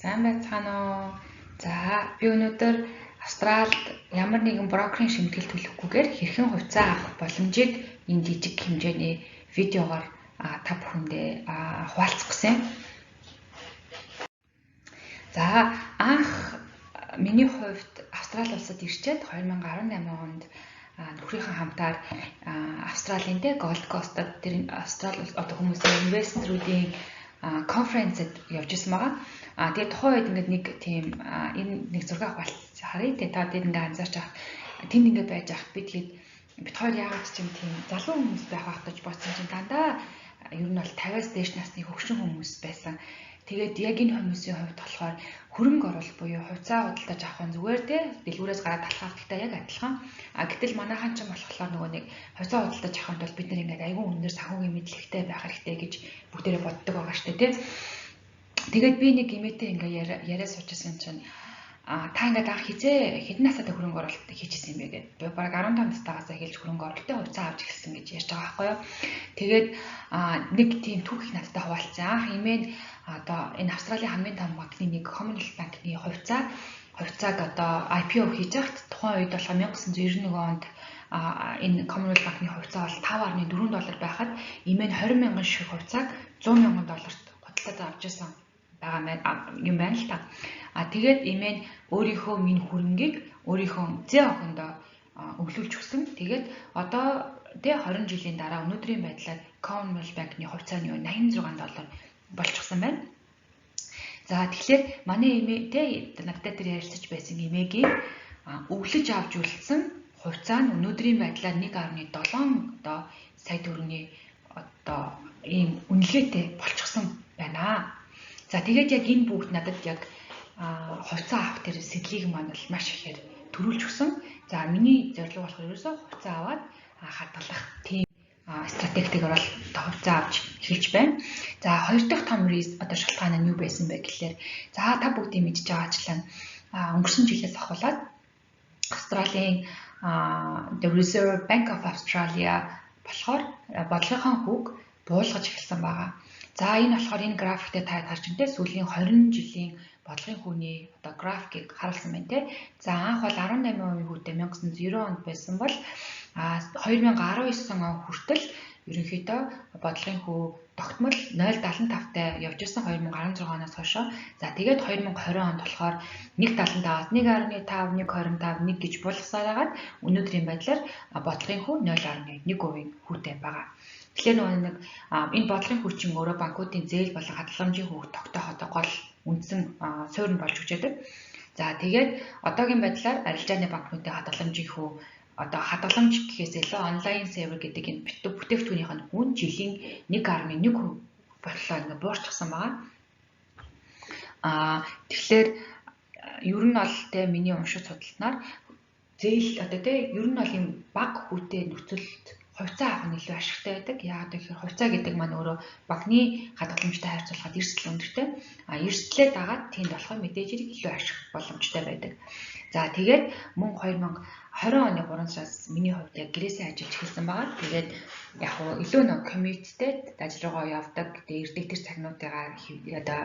Сайн байцгаана уу? За, би өнөөдөр Австралид ямар нэгэн брокерийн шимтгэл төлөхгүйгээр хэрхэн хувьцаа авах боломжийг энэ жижиг хэмжээний видеогоор та бүхэндээ хуваалцах гэсэн. За, анх миний хувьд Австрали улсад ирчээд 2018 онд нөхрийнхээ хамтаар Австралийн те Gold Coast-д тэр Австрали одоо хүмүүсийн инвесторуудын конференцэд явж исэн байгаа. А тэгээ тухайн үед ингээд нэг тийм энэ нэг зураг авах харъя. Тэгээ та тэд ингээд анзаарч авах тэнд ингээд байж авах би тэгээд бид хоёр яагаад ч юм тийм залуу хүмүүс байх байх гэж бодсон чинь дандаа ер нь бол 50-аас дээш насны хөгшин хүмүүс байсан. Тэгээд яг энэ хүмүүсийн хувьд болохоор хөрөнгө оруулалт буюу хувьцаа худалдаж авах нь зүгээр те дэлгүүрээс гараад талхаа авдагтай яг адилхан. А гэтэл манайхан ч болохоор нөгөө нэг хувьцаа худалдаж авахын тулд бид нар ингээд айгүй өндөр санхүүгийн мэдлэгтэй байх хэрэгтэй гэж бүгдээрээ боддог байгаа штэ те. Тэгээд би нэг эмээтэй ингээ яриа суужсэн чинь та ингээд анх хизээ хэдэн настай хөрөнгө оруулалт хийчихсэн юм бэ гэдэг. Би бараг 15 настайгаас эхэлж хөрөнгө оруулалтын хувьцаа авч эхэлсэн гэж ярьж байгаа байхгүй юу. Тэгээд нэг тийм түүх их надтай хуваалцсан. Анх эмээ нь одоо энэ Австралийн хамгийн том банкны нэг Commonwealth банкны хувьцааг одоо IPO хийж байхад тухайн үед болохоор 1991 онд энэ Commonwealth банкны хувьцаа бол 5.4 доллар байхад эмээ нь 20 мянган шиг хувьцааг 100 мянган долларт худалдаж авч ирсэн байгаа юм байна л та. А тэгээд эмээ нь өөрийнхөө минь хөрөнгийг өөрийнхөө зээ охиндоо өглөөлж өгсөн. Тэгээд одоо тэ 20 жилийн дараа өнөөдрийн байдлаар Commonwealth Bank-ны хувьцаа нь 86 доллар болчихсон байна. За, тэгэхээр манай эмээ тэ надтай тэр ярилцаж байсан эмээгийн өглөж авч үлдсэн хувьцаа нь өнөөдрийн байдлаар 1.7 одоо сая төгрөгийн одоо ийм үнэлгээтэй болчихсон байна. За, тэгээд яг энэ бүгд надад яг хувьцаа авах тэр сэдлийг маань бол маш ихээр төрүүлж өгсөн. За, миний зорилго болохоор ерөөсөө хувьцаа аваад хадгалах тийм стратегтэйгээр бол хувьцаа авч эхэлж байна. За, хоёр дахь том риск одоо шалтгаан нь юу байсан бэ гэхлээр, за, та бүгдийн мэдж байгаачлан өнгөрсөн жилээс ахуулаад Австралийн The Reserve Bank of Australia болохоор бодлогынхоо хүүг буулгаж эхэлсэн байгаа. За, энэ болохоор энэ график дээр та харж байна те, сүүлийн 20 жилийн бодлогын хүүний одоо графикийг харуулсан байна те. За, анх бол 18% хүүтэй 1990 онд байсан бол 2019 он хүртэл ерөнхийдөө бодлогын хүү тогтмол 0.75-тай явж исэн 2016 оноос хойшоо. За, тэгээд 2020 онд болохоор 1.75-аас 1.5, 1.25, 1 гэж буулгасаар хагаад өнөөдрийн байдлаар бодлогын хүү 0.1% хүүтэй байгаа. Тэгэхээр нөгөө нэг энэ бодлогын хүү чинь өөрөө банкуудын зээл болон хадгаламжийн хүүг тогтоох одоо гол үндсэн суурь нь болж өгч байдаг. За, тэгээд одоогийн байдлаар арилжааны банкнуудын хадгаламжийн хүү, одоо хадгаламж гэхээс илүү online saver гэдэг энэ бүтээгдэхүүнийх нь хүн жилийн 1.1% боллоо, ингээ буурчихсан байгаа. Тэгэхээр ер нь бол те миний уншиж судалснаар зээл одоо те ер нь бол юм бага хүүтэй нөхцөлд хувьцаа авах нь илүү ашигтай байдаг. Яагаад гэхээр хувьцаа гэдэг маань өөрөө банкны хадгаламжтай харьцуулахад эрсдэл өндөртэй. А эрсдлээ дагаад тэнд болохоор мэдээж хэрэг илүү ашиг боломжтой байдаг. За, тэгээд мөн 2020 оны 3 сараас миний хувьд яг гэрээсээ ажиллаж эхэлсэн байгаа. Тэгээд яг уу илүү нэг commute тэй ажил руугаа явдаг. Тэгээд ирдэг тэр цагнуудыгаа одоо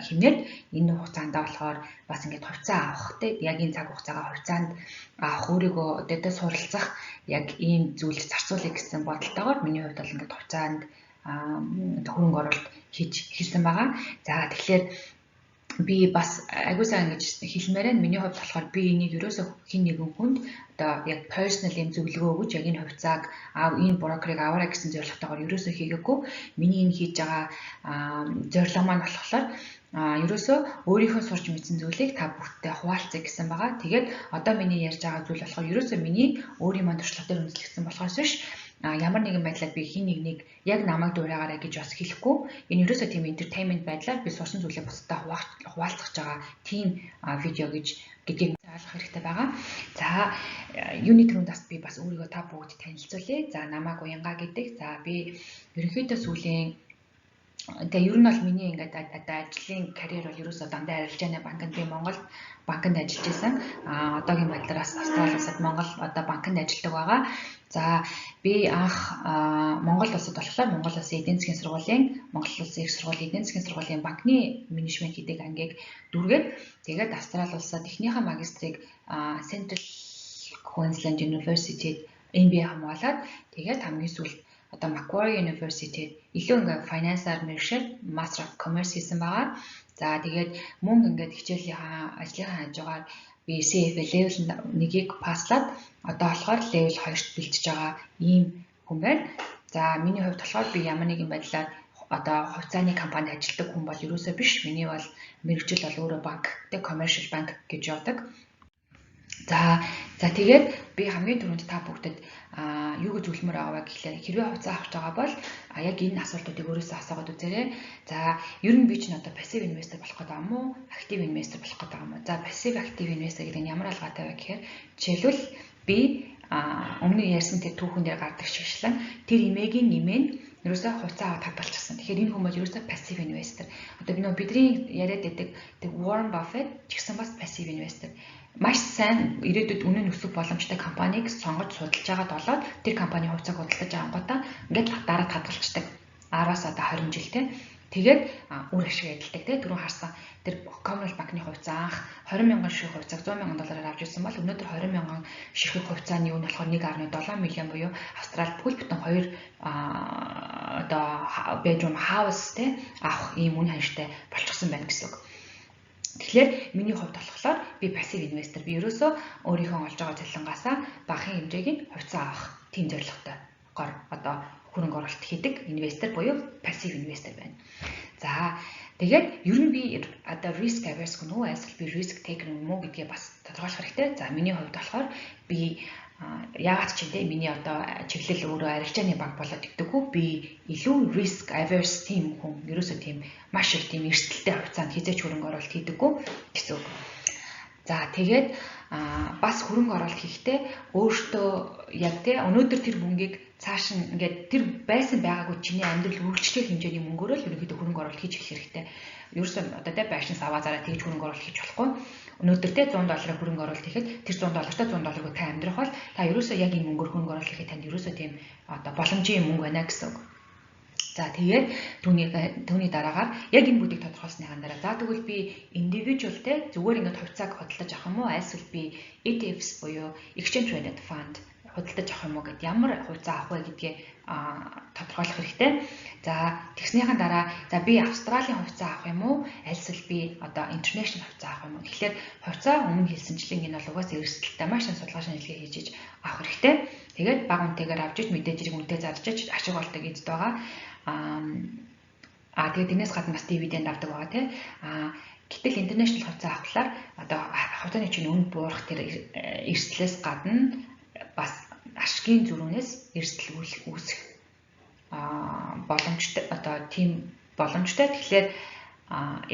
хэмнээд энэ хугацаанд болохоор бас ингээд хувьцаа авах те яг энэ цаг хугацаагаа хувьцаанд авах, өөрийгөө одоо суралцах яг ийм зүйлд зарцуулъя гэсэн бодолтойгоор миний хувьд бол ингээд хувьцаанд хөрөнгө оруулалт хийж эхэлсэн байгаа. За, тэгэхээр би бас айгуу сайн ингэж хэлмээр байна. Миний хувьд болохоор би энийг ерөөсөө хэн нэгэн хүнд одоо яг personal юм зөвлөгөө өгөж, яг энэ хувьцааг аав, энэ брокерыг аваарай гэсэн зорилготойгоор ерөөсөө хийгээгүй. Миний энэ хийж байгаа зорилго маань болохоор ерөөсөө өөрийнхөө сурч мэдсэн зүйлийг та бүхэнтэй хуваалцъя гэсэн байгаа. Тэгээд одоо миний ярьж байгаа зүйл болохоор ерөөсөө миний өөрийн маань туршлага дээр үндэслэгдсэн болохоос биш, ямар нэгэн байдлаар би хэн нэгнийг яг намайг дуурайгаарай гэж бас хэлэхгүй. Энэ ерөөсөө тийм entertainment байдлаар би сурсан зүйлээ бусдад хуваалцах байгаа тийм видео гэж гэдгийг ойлгох хэрэгтэй байгаа. За, юуны түрүүнд бас би бас өөрийгөө та бүгд танилцуулъя. За, намайг Уянга гэдэг. За, би ерөнхийдөө сүүлийн Тэгээ ер нь бол миний ингээд одоо ажлын карьер бол ерөөсөө дандаа арилжааны банкнд, би Монгол банкнд ажиллаж байсан. Одоогийн байдлаар бас Австрали улсад Монгол одоо банкнд ажилладаг байгаа. За, би анх Монгол улсад болохоор Монгол Улсын эдийн засгийн сургуулийн, Монгол Улсын их сургуулийн эдийн засгийн сургуулийн банкны менежмент гэдэг ангийг дүүргээд, тэгээд Австрали улсад эхнийхээ магистрийг Central Queensland University MBA хамгаалаад, тэгээд хамгийн сүүлд одоо Macquarie University илүү ингээ finance-аар мэргэшээд Master of Commerce хийсэн байгаа. За, тэгээд мөн ингээд хичээлийнхаа ажлынхаа хажуугаар би CFA level 1-ийг pass-лаад одоо болохоор level 2-т бэлтэж байгаа ийм хүн байна. За, миний хувьд болохоор би ямар нэгэн байдлаар одоо хувьцааны компанид ажилладаг хүн бол ерөөсөө биш. Миний бол мэргэжил бол өөрөө банк, тэг commercial bank гэж явдаг. За, тэгээд би хамгийн түрүүнд та бүгдэд юу гэж зөвлөмөр байгаа вэ гэхлээр, хэрвээ хувьцаа авах байгаа бол яг энэ асуултуудыг өөрөөсөө асуугаад үзээрэй. За, ер нь би чинь одоо passive investor болох гэдэг юм уу? Active investor болох гэдэг юм уу? За, passive, active investor гэдэг нь ямар ялгаатай вэ гэхээр, жишээлбэл, би өмнө ярьсан тэр түүхэн дээр гардаг шигшлэн тэр эмээгийн нэмээ нь ерөөсөө хувьцаа аваад хадгалчихсан. Тэгэхээр энэ хүмүүс ерөөсөө passive investor. Одоо би нөө бидний яриад байдаг тэр Warren Buffett ч гэсэн бас passive investor. Маш сайн ирээдүйд үнэ нь өсөх боломжтой компанийг сонгож судалж байгаад болоод тэр компанийн хувьцааг худалдаж авангуудаа ингээд дараад хадгалцдаг. 10-аас одоо 20 жил те. Тэгээд үр ашиг эдэлдэг те. Түрүүн харсан тэр Commonwealth банкны хувьцаа анх 20 мянган ширхэг хувьцааг 100 мянган доллараар авч ирсэн бол өнөөдөр 20 мянган ширхэг хувьцааны үн болохоор 1.7 мялян буюу Австрали бүхэл бүтэн хоёр одоо bedroom house те авах ийм үн ханштай болчихсон байна гэсэн үг. Тэгэхээр миний хувьд болохоор би passive investor. Би ерөөсөө өөрийнхөө олж байгаа цалингаасаа багахан хэмжээг нь хувьцаа авах тийм зорилготой гор одоо хөрөнгө оруулалт хийдэг investor буюу passive investor байна. За, тэгээд ер нь би одоо risk averse гэнэ үү, эсвэл би risk taker юм уу гэдгээ бас тодорхойлох хэрэгтэй. За, миний хувьд болохоор би яагаад ч юм те, миний одоо чиглэл өөрөө арилжааны банк болоод тэгдэггүй, би илүү risk averse тийм хүн, ерөөсөө тийм маш их тийм эрсдэлтэй хувьцаанд хэзээ ч хөрөнгө оруулалт хийдэггүй гэсэн үг. За, тэгээд бас хөрөнгө оруулалт хийхдээ өөртөө яг те өнөөдөр тэр мөнгийг цааш нь ингээд тэр байсан байгаагүй чиний амьдрал үргэлжлэх хэмжээний мөнгөөрөө л ерөнхийдөө хөрөнгө оруулалт хийж эхлэх хэрэгтэй. Ерөөсөө одоо те байшин саваа зараа тэгж хөрөнгө оруулалт хийж болохгүй. Өнөөдөр те 100 долларын хөрөнгө оруулалт хийхэд тэр 100 доллартай 100 долларгүй та амьдрах бол та ерөөсөө яг энэ мөнгөөр хөрөнгө оруулалт хийхэд танд ерөөсөө тийм одоо боломжийн мөнгө байна гэсэн үг. За, тэгээд түүний дараагаар яг энэ бүгдийг тодорхойлсныхаа дараа, за, тэгвэл би individual те зүгээр ингээд хувьцааг худалдаж авах юм уу, альсвал би ETFs буюу Exchange Traded Fund худалдаж авах юм уу гэд ямар хувьцаа авах вэ гэдгээ тодорхойлох хэрэгтэй. За, тэгснийхэн дараа, за, би Австралийн хувьцаа авах юм уу, альсвал би одоо international хувьцаа авах юм уу? Тэгэхээр хувьцаа өмнө хэлсэнчлэн энэ бол угаасаа эрсдэлтэй, маш сайн судалгаа шинжилгээ хийж иж авах хэрэгтэй. Тэгээд бага үнэтэйгээр авч иж мэдээж хэрэг үнэтэй зарж иж ашиг олдог эзэд байгаа. Тэгээд тэрнээс гадна бас дивиденд авдаг байгаа тий. Гэтэл international хувьцаа авахлаар одоо хувьцааны чинь үн буурах тэр эрсдлээс гадна бас ашигын зөрүүнээс эрсдэл үүсэх боломжтой, одоо тийм боломжтой. Тэгэхээр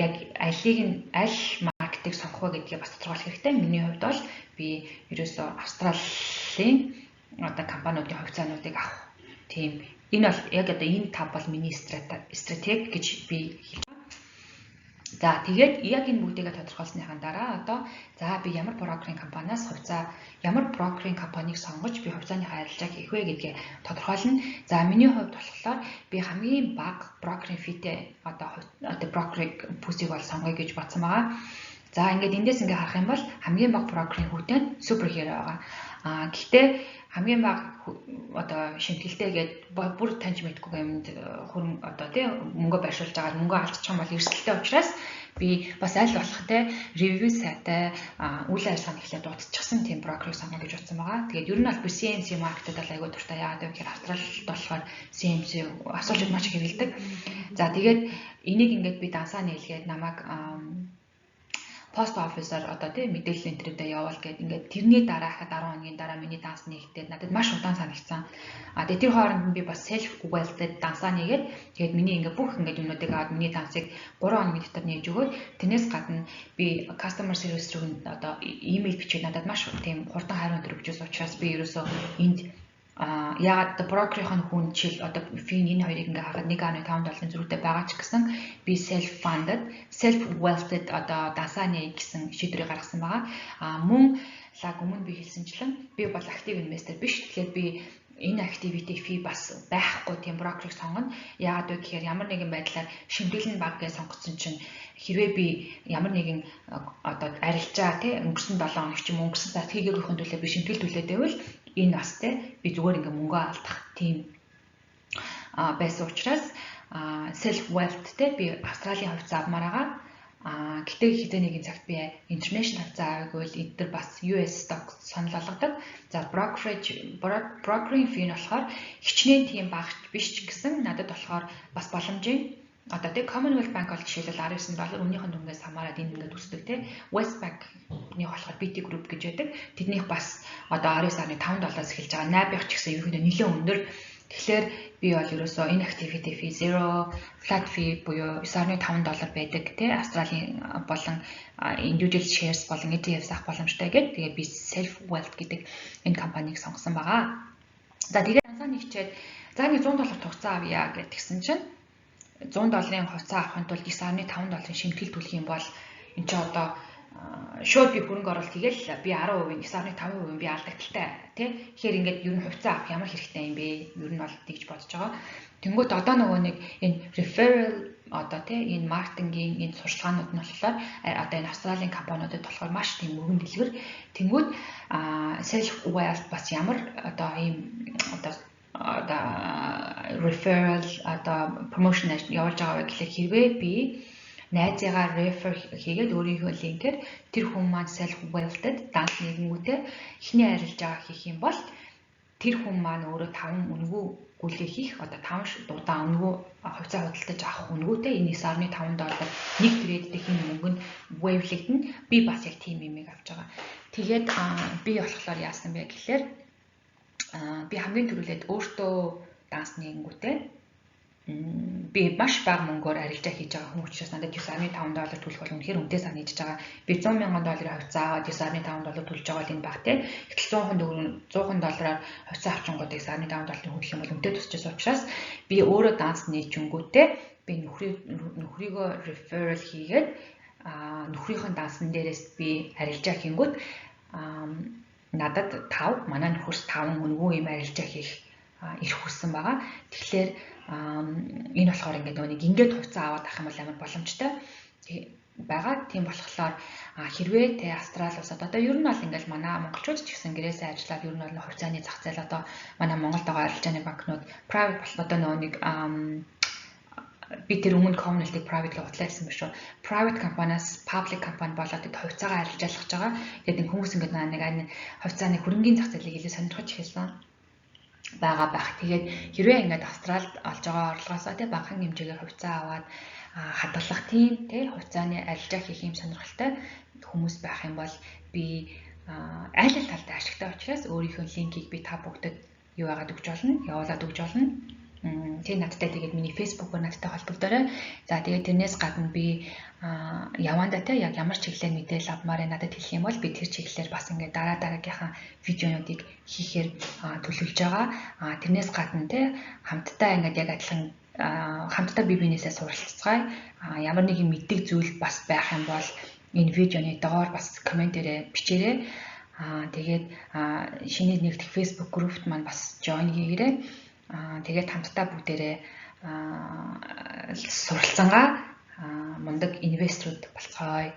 яг алийг нь аль market-ыг сонгох вэ гэдгийг бас тодорхойлох хэрэгтэй. Миний хувьд бол би ерөөсөө Австралийн одоо компаниудын хувьцаануудыг авах тийм, энэ бол яг одоо энэ тав бол миний стратеги гэж би хэлж байна. За, тэгээд яг энэ бүгдийгээ тодорхойлсныхаа дараа одоо, за, би ямар брокерийн компаниас хувьцаа, ямар брокерийн компанийг сонгож би хувьцааныхаа арилжааг хийх вэ гэдгээ тодорхойлно. За, миний хувьд болохоор би хамгийн бага брокерийн fee-тэй одоо брокерийг пүсийг бол сонгоё гэж бодсон байгаа. За, ингээд эндээс ингээ харах юм бол хамгийн бага брокерийн хүүтэй нь Superhero байгаа. Гэхдээ хамгийн бага одоо шимтгэлтэй гээд бүр таньж мэдгүй юмд хөрөн одоо тий мөнгө байршуулж байгаа, мөнгө алдчих юм бол эрсдэлтэй учраас би бас аль болох те review сайтай, үйл ажиллагаанд эхлээд дутчихсан тийм брокерыг сонгоно гэж бодсон байгаа. Тэгээд ер нь бол би CMC market-д бол айгүй дуртай. Яагаад гэвэл Австралид болохоор CMC австралчууд маш их хэрэглэдэг. За, тэгээд энийг ингээд би дансаа нээлгээд намайг post office-аар одоо тий мэдээлэл интернетээ явуул гээд ингээд тэрний дараахад 10 хоногийн дараа миний данс нээгдээд надад маш удаан санагдсан. Тэгээд тэр хооронд нь би бас self wealth-д дансаа нээгээд, тэгээд миний ингээд бүх ингээд юмнуудыг аваад миний дансыг 3 хоногийн дотор нээж өгөөд, тэрнээс гадна би customer service рүү одоо имэйл бичээд надад маш тийм хурдан хариу өндөр өгчөөс учраас би ерөөсөө энд Яагаад одоо брокерийн хүн жишээл одоо fee энэ хоёрыг ингээ харахад 1.5 долларын зөрүүтэй байгаа ч гэсэн би self funded, self wealthed одоо дансаа нээ гэсэн шийдвэрийг гаргасан байгаа. Мөн лаг өмнө би хэлсэнчлэн би бол active investor биш. Тэгэхээр би энэ activity fee бас байхгүй тийм брокерыг сонгоно. Яагаад вэ гэхээр ямар нэгэн байдлаар шимтгэл нь бага гэж сонгоцсон чинь хэрвээ би ямар нэгэн одоо арилжаа, тий, өнгөрсөн 7 хоног ч юм уу, өнгөрсөн сард хийгээгүйхэн төлөө би шимтгэл төлөөд байвал энэ бас, тий, би зүгээр ингээ мөнгө алдах тийм байсан учраас self wealth, тий, би Австралийн хувьцаа авмаар байгаа. Гэтэ хэзээ нэгэн цагт би international хувьцаа авъя гэвэл эд нар бас US stock санал болгодог. За, brokerage, brokering fee нь болохоор хичнээн тийм бага биш ч гэсэн надад болохоор бас боломжийн одоо, тий, Commonwealth Bank бол жишээлбэл 19 доллар, өмнөх нь дүнгээс хамаарат энэ ингээд өсдөг, тий. Westpac-ны болохоор BT Group гэж байдаг. Тэднийх бас одоо 19.5 доллараас эхэлж байгаа. NAB-ийнх ч гэсэн ерөнхийдөө нэлээд өндөр. Тэгэхээр би бол ерөөсөө inactivity fee zero, flat fee буюу 9.5 доллар байдаг, тий, Австралийн болон individual shares болон ETFs авах боломжтой гэдэг. Тэгээ би Self Wealth гэдэг энэ компанийг сонгосон байгаа. За, тэгээд дансаа нэгчээд, за, нэг 100 доллар хувьцаа авъя гэдгсэн чинь 100 долларын хувьцаа авахын тулд 9.5 долларын шимтгэл төлөх юм бол эн чинь одоо шууд би хөрөнгө оруулалт хийгээл би 10%, 9.5% би алдагдалтай, тий. Тэгэхээр ингээд ер нь хувьцаа авах ямар хэрэгтэй юм бэ? Ер нь бол тэгж бодож байгаа. Тэнгүүт одоо нөгөө нэг энэ referral одоо, тий, энэ маркетингийн энэ сурчлагаанууд нь болохоор одоо энэ Австралийн компаниудад болохоор маш тийм өргөн дэлгэр. Тэнгүүт self wealth бас ямар одоо ийм одоо referral, одоо promotion явуулж байгаа вэ гэхлээр хэрвээ би найзыгаа refer хийгээд өөрийнхөө линкээр тэр хүн маань self wealth-д данс нэгэнгүүтээ эхний арилжаа хийх юм бол тэр хүн маань өөрөө 5 үнэгүй гүйлгээ хийх, одоо 5 удаа үнэгүй хувьцаа худалдаж авах үнэгүйтэй энэ 9.5 доллар нэг trade дэх энэ мөнгө нь waive лэгдэнэ. Би бас яг тийм юмыг авч байгаа. Тэгээд би болохоор яасан бэ гэхлээр би хамгийн түрүүлээд өөртөө данс нэгэнгүүтээ би маш бага мөнгөөр арилжаа хийж байгаа хүн учраас надад 9.5 доллар төлөх бол үнэхээр үнэтэй санагдаж байгаа. Би 100 мянган долларын хувьцаа аваад 9.5 доллар төлж байгаа бол энэ бага, тий. Гэтэл 100 100 доллараар хувьцаа авчингууд 9.5 долларын хөдөлгөх юм бол үнэтэй тусчихсан учраас би өөрөө данс нээчингүүтээ би нөхрийгөө referral хийгээд нөхрийнхөө дансан дээрээс би арилжаа хийнгүүт надад 5, манай нөхөрс 5 үнэгүй юм арилжаа хийх эрх хүссэн байгаа. Тэгэхээр энэ болохоор ингээд нөгөө нэг ингээд хувьцаа аваад авах юм бол амар боломжтой байгаа. Тийм болохоор хэрвээ те Австрали улсад одоо ер нь бол ингээл манай монголчууд ч гэсэн гэрээсээ ажиллаад ер нь бол хувьцааны зах зээл, одоо манай Монголд байгаа арилжааны банкнууд private болох одоо нөгөө нэг би тэр өмнө Commonwealth-ийг private гэж хутлаа хэлсэн биш үү? Private компаниас public компани болоод тэд хувьцаагаа арилжаалах гэж байгаа. Тэгээд нэг хүмүүс ингээд нэг хувьцааны хөрөнгийн зах зээлийг илүү сонирхож эхэлсэн байгаа байх. Тэгээд хэрвээ ингээд Австралид олж байгаа орлогоосоо, тий, багахан хэмжээгээр хувьцаа аваад хадгалах тийм, тий, хувьцааны арилжаа хийх юм сонирхолтой хүмүүс байх юм бол би аль аль талдаа ашигтай учраас өөрийнхөө линкийг би та бүгдэд юу яагаад өгч болно, явуулаад өгч болно. Тэг надтай тэгээд миний Facebook-оор надтай холбогдоорой. За, тэгээд тэрнээс гадна би явандаа, те, яг ямар чиглэлээр мэдээлэл авмаар надад хэлэх юм бол би тэр чиглэлээр бас ингээд дараа дараагийнхаа видеонуудыг хийхээр төлөвлөж байгаа. Тэрнээс гадна, те, хамтдаа ингээд яг адилхан хамтдаа бие биенээсээ суралцгаая. Ямар нэгэн мэддэг зүйл бас байх юм бол энэ видеоны доор бас comment ээрээ бичээрэй. Тэгээд шинэ нэгдэх Facebook group-т маань бас join хийгээрэй. Тэгээд хамтдаа бүгдээрээ суралцангаа мундаг investor ууд болцгоё.